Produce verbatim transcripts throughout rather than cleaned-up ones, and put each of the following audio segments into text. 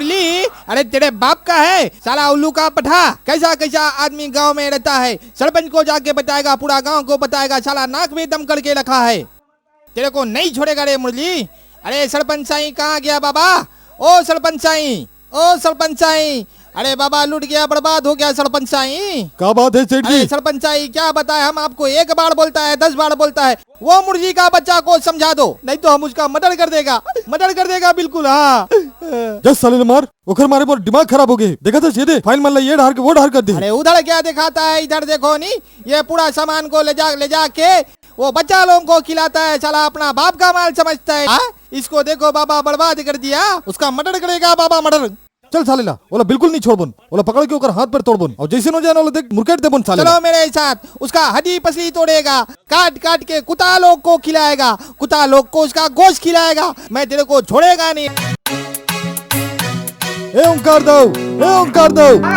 ली, अरे तेरे बाप का है साला उल्लू का पठा। कैसा कैसा आदमी गांव में रहता है, सरपंच को जाके बताएगा, पूरा गांव को बताएगा, साला नाक में दम करके रखा है। तेरे को नहीं छोड़ेगा रे मुरली। अरे सरपंच साईं कहाँ गया बाबा? ओ सरपंच साईं, ओ सरपंच साईं, अरे बाबा लूट गया, बर्बाद हो गया सरपंच साईं। क्या बात है सेठ जी? अरे सरपंच साईं क्या बताए हम आपको, एक बार बोलता है, दस बार बोलता है। वो मुरली का बच्चा को समझा दो, नहीं तो हम उसका मर्डर कर देगा, मर्डर कर देगा बिल्कुल। हाँ। जस साले ने मार, ओखर मारे मोर दिमाग खराब हो गए। देखा था सीधे फाइल मन ला ये ढार के वो ढार कर दे। अरे उधर क्या दिखाता है, इधर देखो नी, ये पूरा सामान को ले जा, ले जा के वो बच्चा लोगों को खिलाता है, साला अपना बाप का माल समझता है। हाँ? इसको देखो बाबा बर्बाद कर दिया, उसका मर्डर करेगा बाबा मर्डर। चल साले ला, ओला बिल्कुल नहीं छोड़बोन, ओला पकड़ के ओकर हाथ पैर तोड़बोन, और जैसे नो जाए ना ओला देख मुरकेट देबोन साले ला। चलो मेरे साथ, उसका हड्डी पसली तोड़ेगा, काट काट के कुत्ता लोग को खिलाएगा, कुत्ता लोग को उसका गोश्त खिलाएगा, मैं तेरे को छोड़ेगा नहीं। ए ओंकार दव, ए ओंकार दव।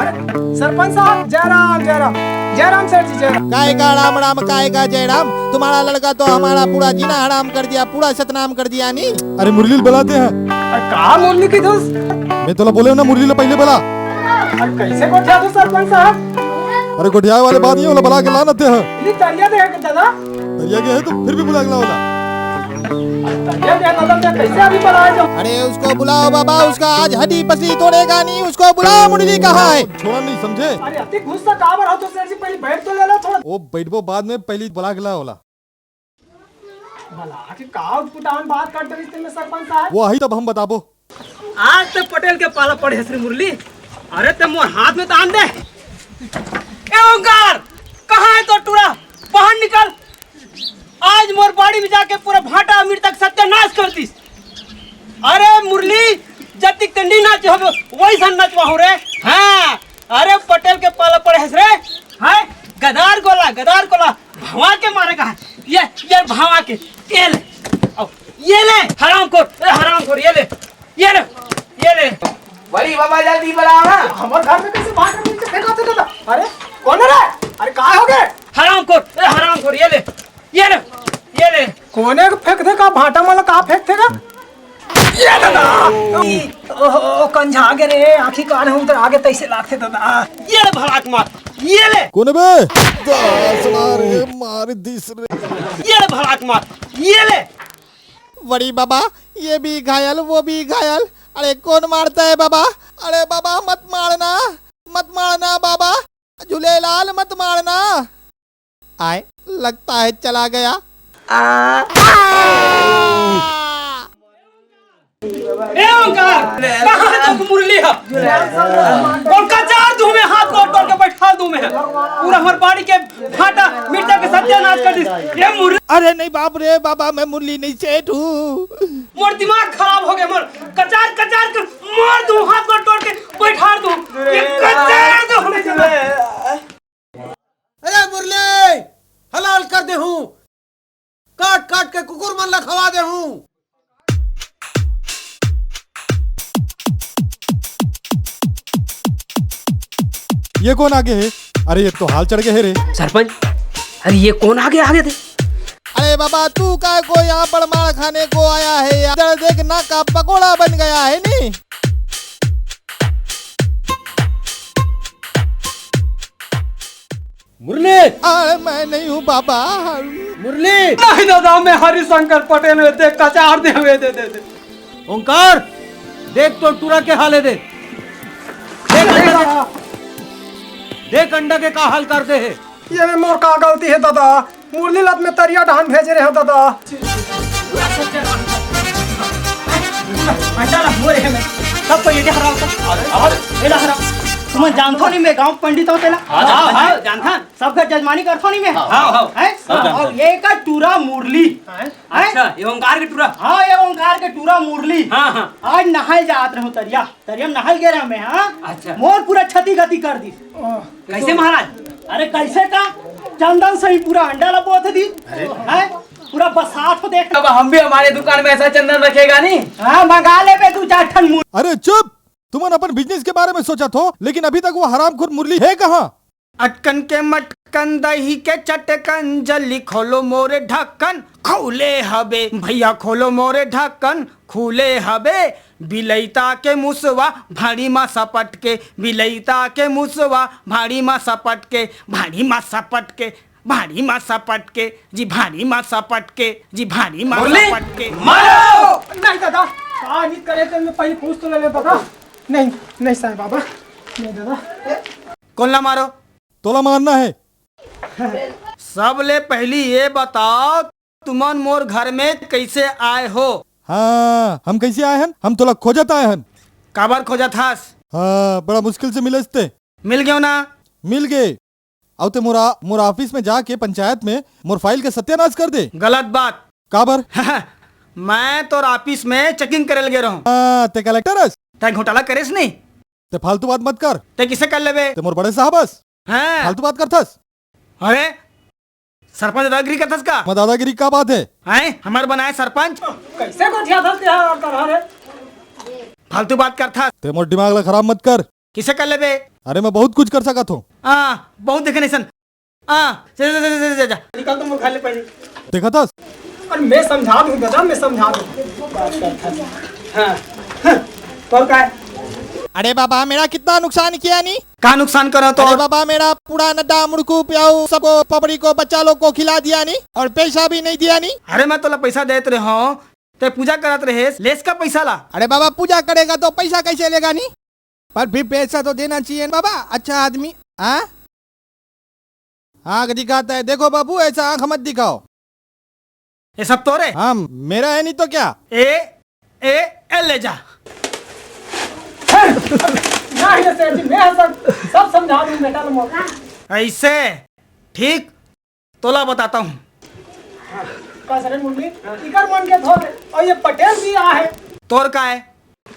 अरे सरपंच साहब, जय राम, जय राम, जय राम सेठ जी, जय राम। काय का राम राम, काय का जय राम? तुम्हारा लड़का तो हमारा पूरा जीना हराम कर दिया, पूरा सतनाम कर दिया नी। अरे मुरली ल बलाते हैं। अरे का मुरली की दोस्त? मैं तोला बोले हूँ ना मुरली ल पहले बला। अरे कैसे गोठियाथो सरपंच साहब? अरे गोठियाए वाले बात नहीं, ओला बला के ला ना ते ह। ये तरिया दे है दादा। तरिया के है तो फिर भी बुला के लाओ ला। अरे तरिया दे दादा, मैं कैसे अभी बलाए जाऊँ? अरे उसको बुलाओ बाबा, उसका आज हड्डी पसली तोड़ेगा नहीं, उसको बुलाओ, मुरली कहाँ है? छोड़ा नहीं समझे। अरे अति गुस्सा काबर हो तो सेठ जी, पहले बैठ तो ले लो थोड़ा। ओ बैठबो बाद में, पहले बला के लाओ ला। भला आखिर का उटपुटावन बात करत रहिस तेन सरपंच साहब? वो आही तब हम बताबो। आज ते पटेल के पाला पड़े हस रे मुरली। अरे ते मोर हाथ में तो आन दे। ए ओंकार, कहाँ है तोर टूरा? बाहर निकल। आज मोर बाड़ी में जाके पूरा भाटा मिर्चा के सत्यानाश कर दिस। अरे मुरली, जतिक ते नी नाचे होबे, वैसन नचवाहूँ रे। हाँ, अरे पटेल के पाला पड़े हस रे। हाँ, गदार गोला, गदार गोला, भवा के मारे का है। ये, ये भवा के, ये ले, आओ, ये ले, हरामखोर, ए, हरामखोर, ये ले, ये ले, ये ले। बड़ी बाबा जल्दी बलाओ ना। हमर घर में कैसे भाटा मिर्चा फेंकाथे दादा? अरे, कोन है रे? अरे, का हो गए? हरामखोर, ए, हरामखोर, ये ले, ये ले, ये ले। कोने फेंकथे का भाटा, मतलब का फेंकथे का? ये दादा! ओहो, कंझा गे रे, आँखी कान हम उधर आगे तैसे लागथे दादा। ये ले भड़ाक मार, ये ले। कोने बे? दासड़ा रे, मार दिस रे। ये ले भड़ाक मार, ये ले। वड़ी बाबा, ये भी घायल, वो भी घायल। अरे कौन मारता है बाबा? अरे बाबा मत मारना, मत मारना बाबा, झूलेलाल मत मारना। आए, लगता है चला गया। ए ओंकार, कहाँ है तो मुरली है? कौन कचार दूँ मैं, हाथ गोड़ तोड़ के बैठा दूँ मैं। पूरा हमर बाड़ी के भाटा मिर्चा के सत्यानाश कर दिस। ए मुरली। अरे नहीं बाप रे बाबा, मैं मुरली नहीं सेठ हूँ। मोर दिमाग खराब हो गया, मोर कचार कचार के मार दूँ, हाथ गोड़ तोड़ के बैठा दूँ। ये कचार दूँ हमें। अरे मुरली, हलाल कर दे हूँ, काट काट के कुकुर मन ला खवा दे हूँ। ये कौन आगे है? अरे ये तो हाल चढ़ गए है रे। सरपंच, अरे ये कौन आगे आगे थे? अरे बाबा तू काय को यहाँ पर मार खाने को आया है? इधर देख ना का पकोड़ा बन गया है नी। मुरली! अरे मैं नहीं हूँ बाबा। मुरली! नहीं दादा, मैं हरिशंकर पटेल हूँ, दे कचार दे, दे, दे, दे। ओंकार, देख तो टूरा के हाल है, देख। देख अंडा के, देख अंडा के का हाल कर दे है। ये में मोर का गलती है दादा? मुरली ल त मैं तरिया डहान भेजे रहे हो दादा। अंडा ला मोरे है मैं। सब कोई ये हराम को। अरे, अरे। एला हराम। तुमन जानथो नहीं मैं गांव पंडित हूँ तेला। हाँ, हाँ, हाँ, जानथन। सब घर जजमानी करथो नहीं मैं। हाँ, हाँ। हैं? सब जानथन। और ये का टूरा मुरली। हैं? अच्छा, ये ओंकार के टूरा। हाँ, ये ओंकार के टूरा मुरली। हाँ, हाँ। आज नहाए जात रहूं तरिया। तरिया में नहाए गे रहे मैं, हाँ? अच्छा। मोर पूरा क्षति गति कर दी। कैसे महाराज? अरे कैसे का? चंदन सही पूरा अंडा ला बोत दी। अरे। हैं? पूरा बसात हो देख। अब हम भी हमारे दुकान में ऐसा चंदन रखेगा नहीं। हाँ, मंगा ले बे दू चार ठन मुर- अरे चुप! तुमन अपन बिजनेस के बारे में सोचत हो, लेकिन अभी तक वो हरामखोर मुरली है कहाँ? अटकन के मटकन लटकन दही के चटकन, जल्दी खोलो मोरे ढक्कन, खुले हबे भैया, खोलो मोरे ढक्कन, खुले हबे। बिलैता के मुसवा भाड़ी मा सपट के, बिलैता के मुसवा भाड़ी मा सपट के, भाड़ी मा सपट के, भाड़ी मा सपट के, जी भाड़ी मा सपट के, जी भाड़ी मा मुरली, सपट के। मारो! नहीं दादा, का नहीं करे तो मैं पहले पूछ तो ले ले दादा। नहीं, नहीं साईं बाबा, नहीं दादा। कोन ला मारो? तोला मारना है। सबले पहली ये बताओ, तुमन मोर घर में कैसे आए हो? हाँ, हम कैसे आए हन? हम तोला खोजत आए हन। काबर खोजत हस? हाँ, बड़ा मुश्किल से मिले ते। मिल गयो ना? मिल गए। अउ ते मोरा, मोर ऑफिस में जाके पंचायत में मोर फाइल के सत्यानाश कर दे। गलत बात। काबर? मैं तोर ऑफिस में चेकिंग करे लगे रहूं। हाँ, ते कलेक्टर हस? तै घोटाला करेस नहीं? ते फालतू बात मत कर। ते किसे कर लेबे? ते मोर बड़े साहब हस। हाँ। फालतू बात करथस। अरे, सरपंच दादागिरी करथस का? मैं दादागिरी का बात है? हैं? हमर बनाए सरपंच? कैसे गोठियाथस ते यार, कर रे? फालतू बात करथस। ते मोर दिमाग ला खराब मत कर। किसे कर लेबे? अरे, मैं बहुत कुछ कर सकत हूँ। हाँ, बहुत देखे नहीं सन। हाँ, जा, जा, जा। निकल तो मोर घर ले पहले। देखा था? अरे मैं समझा दूं दादा, मैं समझा दूं। हाँ, हाँ, और का है? अरे बाबा, मेरा कितना नुकसान किया नी? का नुकसान करो तो? अरे बाबा, मेरा पूरा नड्डा, मुड़कू, प्याऊ, सबको, पपड़ी को, बच्चा लोग को खिला दिया नी, और पैसा भी नहीं दिया नी। अरे मैं तोला पैसा देत रहे हूँ, ते पूजा करत रहे, लेस का पैसा ला। अरे बाबा, पूजा करेगा तो पैसा कैसे लेगा नी? पर भी पैसा तो देना चाहिए ना बाबा, अच्छा आदमी। हाँ, आँख दिखाता है, देखो बाबू, ऐसा आँख मत दिखाओ। ये सब तोरे? हाँ, मेरा है नहीं तो क्या? ए, ए, ए, ले जा। नहीं, ये सेठ जी, मैं सब, सब समझा दूं बेटा, लो मौका। ऐसे? ठीक, तोला बताता हूँ। का सरे मुरली, इकर मन के धोर, और ये पटेल जी आ है। तोर का है?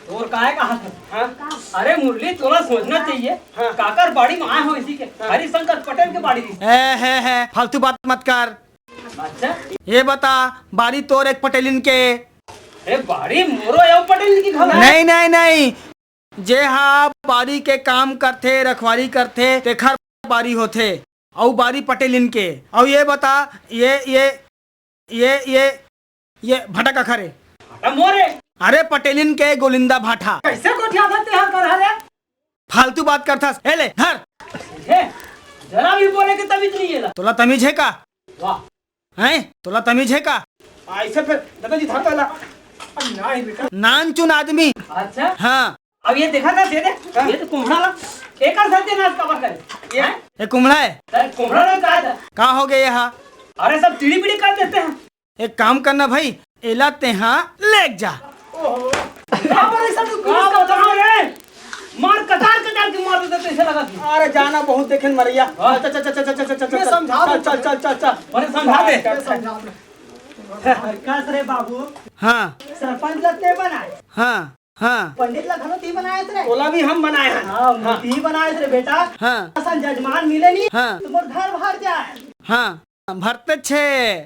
तोर का है कहा था? हाँ? अरे मुरली, तोला सोचना चाहिए। हाँ। काकर बाड़ी में आए हो इसी के? हाँ। हरिशंकर पटेल के बाड़ी में। ए, हे, हे, फालतू बात मत कर। अच्छा? ये बता, बाड़ी तोर एक पटेलिन के? अरे बाड़ी मोरो एव पटेलिन की घला है। नहीं, नहीं, नहीं। जे हा बाड़ी के काम करथे, रखवारी करथे, तेखर बाड़ी होथे। अउ बाड़ी पटेलिन के। अउ ये बता, ये, ये, ये, ये, ये भाटा काखर हे? भाटा मोर हे। अरे पटेलिन के गोलिंदा भाटा। कैसे गोठियाथस ते हर कर रे? फालतू बात करथस। ए ले, धर। हे, जरा भी बोले के तमीज नहीं है ला। तोला तमीज है का? वाह। हैं? तोला तमीज है का? ऐसे फिर दादाजी धर तो ला। अब ना ही बेटा। नानचुन आदमी। अच्छा। हाँ। अब ये देखा था, दे दे। हाँ। ये तो कुम्हड़ा ला। एकर सत्यानाश काबर करे? ये हैं? ये कुम्हड़ा है। अरे कुम्हड़ा ला कहा था। का हो गया यहाँ? अरे सब टीढ़ी पीढ़ी कर देते हैं। एक काम करना भाई, एला तेहा लेग जा। ओहो। का बोले सब तू का पुलिस का बता रे? मार कतार कतार के मार देते, ऐसे लगा कि। अरे जाना बहुत देखे मरैया। हाँ। चल, चल, चल, चल, चल, चल, चल, ये चल, समझा चल, दो। चल, चल, चल, चल। अरे समझा दे। ये समझा दो। कस रे बाबू। हाँ। सरपंच ला ते बनाए। हाँ, हाँ। पंडित ला घलो ती बनाए रे। ओला भी हम बनाए हैं। हाँ, हाँ। ती बनाए रे बेटा। हाँ। असन जजमान मिले नहीं। हाँ। तो मोर घर भर जाए। हाँ। भरते छे।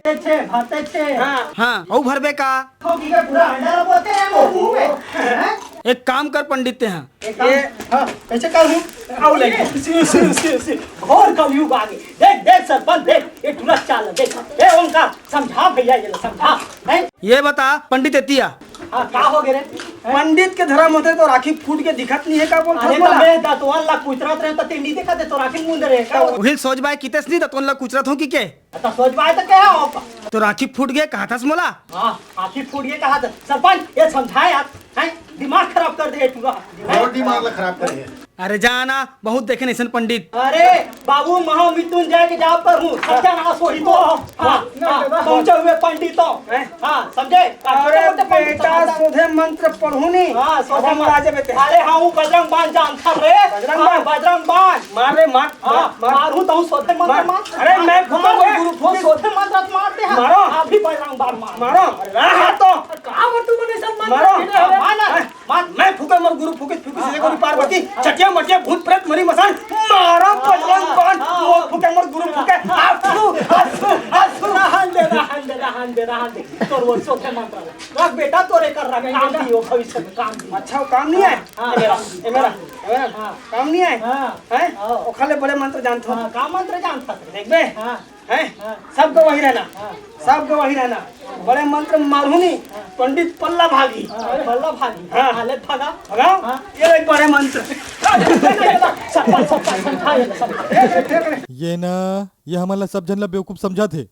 भरते छे, भरते छे। हाँ। हाँ, अउ भरबे का? ठोकी के पूरा अंडा बोलते हैं वो मुंह में। हैं? एक काम कर पंडित तेहा। एक काम, ये हाँ, कैसे कर हूँ? आओ ले। सी, सी, सी, सी। घोर कलयुग आ गए। देख, देख सरपंच, देख, ये टूरा चाल, देख। ए ओंकार, समझा भैया, ये लो, समझा। हैं? ये बता, पंडित एतिया। हाँ, का हो गए रे? हैं? पंडित के धर्म होते तो राखी फूट के दिखत नहीं है, का बोलता अरे, बोला? तो मैं दतवन ला कुचरत रहे, तो तेंडी देखा दे, तो राखी मुंद रहे, का? उहिल सोचबाय कितेस नहीं, दतवन ला कुचरत हो कि के? तो सोचबाय तो क्या हो? तो राखी फूट गए, कहा था मोला? हाँ, आँखी फूट गए, कहा था। सरपंच, ये समझाए यार, हैं? दिमाग खराब कर दे, टूरा। बहुत दिमाग ला खराब करे है। अरे जाना, बहुत देखे नहीं सन पंडित। अरे बाबू, महामृत्युंजय के जाप कर हूँ, सत्यानाश हो ही तो। हाँ, हाँ, हाँ, पहुँचे हुए पंडित तो। हैं? हाँ, समझे? अरे छोटे मोटे पंडित बेटा, समझता है। सोधे मंत्र पढ़ू नी। हाँ, सोधे हम मंत्र। राजे बेटे। अरे हाँ, वो बजरंग बाण जानता रे। बजरंग हाँ, बाण। बजरंग बाण। मार रे, मार, हाँ, मार, मार। मारू तो हूँ, सोधे मंत्र मार। मार। अरे मैं मार फुकूंगा रे। गुरु फूंक। सोधे मंत्र मारते हैं। मारो। अभी बजरंग बाण मार। मारो। अरे हाँ तो। कहाँ वो तू मने सब मंत्र मारो। खेले हो रे? मार ना। मार। मैं फूके मोर गुरु फूके, फूके सीधे गुरु पार्वती, हाँ। चटिया मटिया भूत प्रेत मरी मसान, मारा हाँ। बजरंग बाण, हाँ। मोर फूके मोर गुरु फूके, आसू, आसू, आसू। रहन दे, रहन दे, रहन दे, रहन दे। तोर वो सोखे मंत्र रख बेटा, तोरे कर रख, नहीं काम बेटा। दियो, भविष्य में काम दियो। अच्छा, वो काम नहीं है? हाँ, ये मेरा, हाँ। ये मेरा। हाँ, हाँ। काम नहीं आए? हाँ। हैं? हाँ। ओखर ले बड़े मंत्र जानथों। हाँ, का मंत्र जानथस? देखबे? हाँ। हैं? हाँ। सब गवाही रहना। हाँ। सब गवाही रहना। बड़े मंत्र मारहूँ नहीं, हाँ। पंडित पल्ला भागी। हाँ, पल्ला भागी। हाँ। हाँ, ले भागा। भगाओ। हाँ। ये एक बड़े मंत्र। सप्पा, सप्पा, समझा ये, सप्पा। ये ना, ये हमन ला सब झन ला बेवकूफ समझत हे।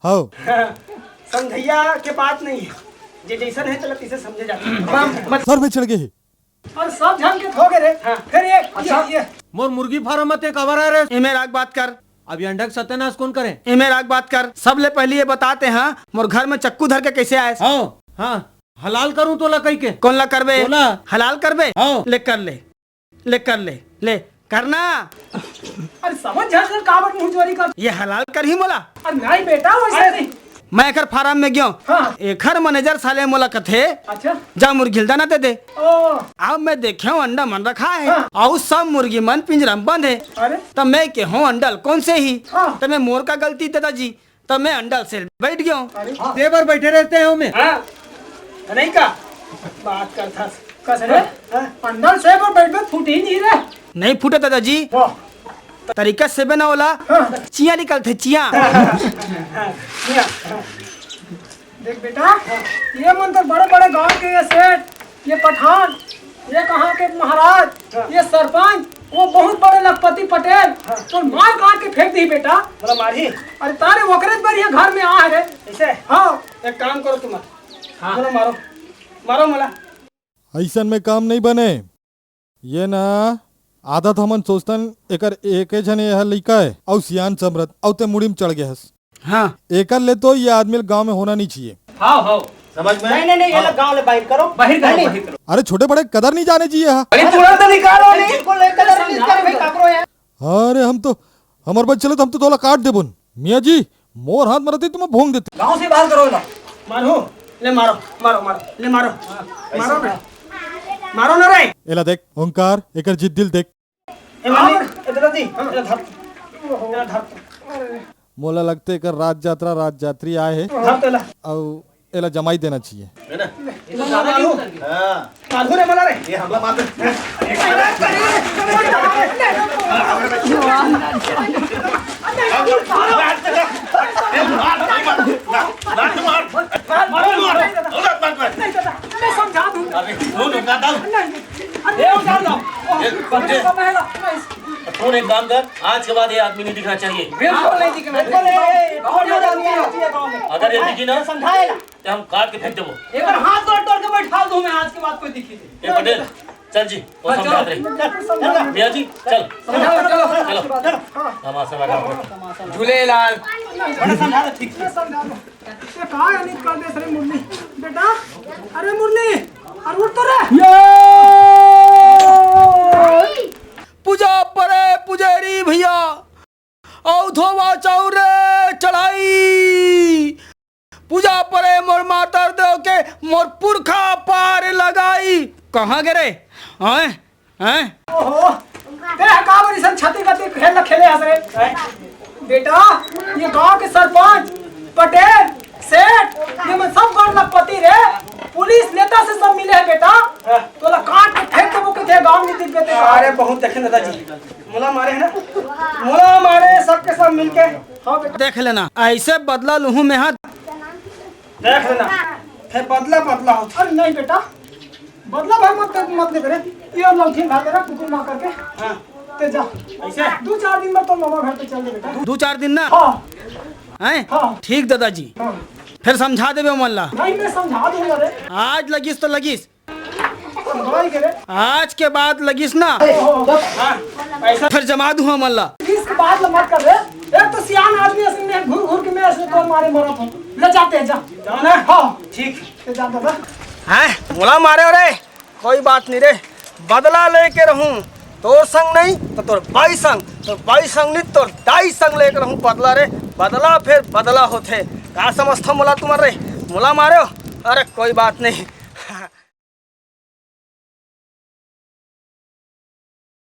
हव। समझइया के बात नहीं है, जे जइसन है, तेला तइसे समझे जाथे। सर में चढ़ गए हे। अउ सब झन के थोगे रे। हाँ। फिर ये, अच्छा। ये, ये। मोर मुर्गी फार्म म तें काबर आए रे? एमे राख बात कर। अब ये अंडा के सत्यानाश कोन करे? एमे राख बात कर। सबले पहिली ये बता तें, हाँ, मोर घर में चक्कू धर के कइसे आएस? हाँ, हाँ, हलाल करूँ तोला कहिके। कोन ला करबे? तोला। हलाल करबे? हाँ। ले कर ले, ले कर ले, ले करना। अरे समझ झन सर, काबर मुंह चोरी कर? ये हलाल करही मोला? अरे नहीं बेटा, वैसे अरे नहीं। मैं एखर फार्म में गेंव। हाँ। एखर मैनेजर साले मोला कथे, अच्छा। जा मुर्गी ल दाना दे दे। ओ। अब मैं देखेंव अंडा मन रखा हे, हाँ। अउ सब मुर्गी मन पिंजरा में बंद हे। अरे। त मैं केहेंव अंडा ल कोन सेही? हाँ। त मैं मोर का गलती दादाजी, त मैं अंडा ल सेल बइठ गेंव। अरे। दे बर बइठे रहितेंव ओमे। हाँ। नहीं का? बात करथस। कस रे? हाँ। अंडा ल सेल बर बइठबे, फूटही नहीं रे। नहीं फूटे दादाजी। वाह। तरीका से सेबे ना ओला, हाँ। चियाँ निकलथे, चियाँ। हाँ, चियाँ। देख बेटा, ये मन तो बड़े-बड़े गांव के, ये सेठ, ये पठान, ये कहाँ के महाराज, हाँ। ये सरपंच, वो बहुत बड़े लखपति पटेल, हाँ। तो मार काट के फेंक दी बेटा। बोला मारही? अरे तारे ओकरे बर ये घर में आ रे। ऐसे? हाँ। एक काम करो तुम। हाँ। बोला मारो, मारो मोला। अइसन में काम नहीं बने। ये ना आदत हमन सोचथन, एकर एके झन ये ह लइका हे, अउ सियान समरथ, अउ तें मुड़ी म चढ़ गे हस। हाँ। एकर ले तो ये आदमी ल गांव में होना नहीं चाहिए। हाँ, हाँ। समझ में? नहीं, नहीं, नहीं, ये हाँ। लोग गांव ले बाहर करो। बाहर करो, नहीं, नहीं। बाहर करो। अरे छोटे बड़े कदर नहीं जाने चाहिए हा। अरे तुरंत निकालो, अरे नहीं। बिल्कुल नहीं, कदर नहीं कर भाई, काकरो यार। अरे हम तो, हमर बस चले तो हम तो तोला काट देबन। मियाँ जी, मोर हाथ म रहितिस त मैं भोंग देतेंव। गांव से बाहर करो ना। मारो, ले मारो, मारो, मारो, ले मारो। मारो बे। मारो ना रे। एला देख, ओंकार, एकर जिद्दी ल देख। ए मालिक, ए दादाजी, एला धर। एला धर। मोला लगथे एकर राज जात्रा, राज जात्री आए हे। धर तो एला। अउ एला जमाई देना चाहिए। है ना? ये तो ज्यादा नहीं होता। हाँ। मारू रे, मला रे। ये हमला मार दे। मैं समझा दूंगा। अरे, सुन, रुका था। नहीं, नहीं। अरे, ये उतार दो। ये, ये, सुन, एक काम कर, आज के बाद ये आदमी नहीं दिखना चाहिए। बिल्कुल नहीं दिखना चाहिए। अगर ये दिखी ना, समझाएगा। ते हम काट के फेंक देबो। एकर हाथ तोड़ तोड़ के बैठा दूं मैं, आज के बाद कोई दिखी नहीं। ए पटेल, चल जी, वो हाँ, समझात रही। चलो, चलो, मियाँ जी, चल। समझाओ, चलो। चलो। हाँ। तमाशा लगा। झूलेलाल। बड़ा समझा दो, ठीक से। समझा दो। ये कहाँ है, नहीं कर दे सरे मुरली? बेटा, अरे मुरली, अरे उठ तो रे। ये पूजा परे पुजेरी भैया, अउ धोवा चाउर चढ़ाई। पूजा परे मोर मातर देव के, मोर पुरखा पार लगाई। कहाँ गे रे? हैं? हैं? ओहो, ते ह का बर इसन छत्तीगढ़ी खेल ल खेले हस रे? बेटा, ये गांव के सरपंच, पटेल, सेठ, ये मन सब गण लखपति रे। पुलिस नेता से सब मिले हे बेटा। तोला काट के फेंक देबो कथे, गांव में दिख गए ते। अरे बहुत देखे दादाजी, मोला मारे है ना, मोला मारे सबके सब मिलके। हाँ बेटा। देख लेना, ऐसे बदला लूहूं मैं हाथ। देख लेना, फिर बदला बदला हो। अरे नहीं बेटा, बदला भाई मत, मत ले रे। ये लौठी खा ले रे, कुकुर मार करके। हाँ। ते जा। ऐसे? दो चार दिन में तो मामा घर पे चल दे बेटा। दो चार दिन ना? हाँ। हैं? हाँ। ठीक दादाजी। हाँ। फिर समझा देबे मन ला। नहीं, मैं समझा दूंगा रे। आज लगिस तो लगिस। समझाई के रे। आज के बाद लगिस ना। हाँ। ऐसा फिर जमा दूं हमन ला। इसके बाद मत कर रे। एक तो सियान आदमी ऐसे में घूर घूर के मैं ऐसे तो मारे मरत हूँ। ले जाते हैं, जा। जाओ ना। हाँ। ठीक। ले जा दादा। हैं? मोला मारे हो रे? कोई बात नहीं रे, बदला लेके रहूं। तोर संग नहीं तो तोर बाई संग, तोर बाई संग नहीं तोर दाई संग लेके रहूं बदला रे। बदला फिर बदला होथे। का समझथो मोला तुमन रे? मोला मारे हो? अरे कोई बात नहीं,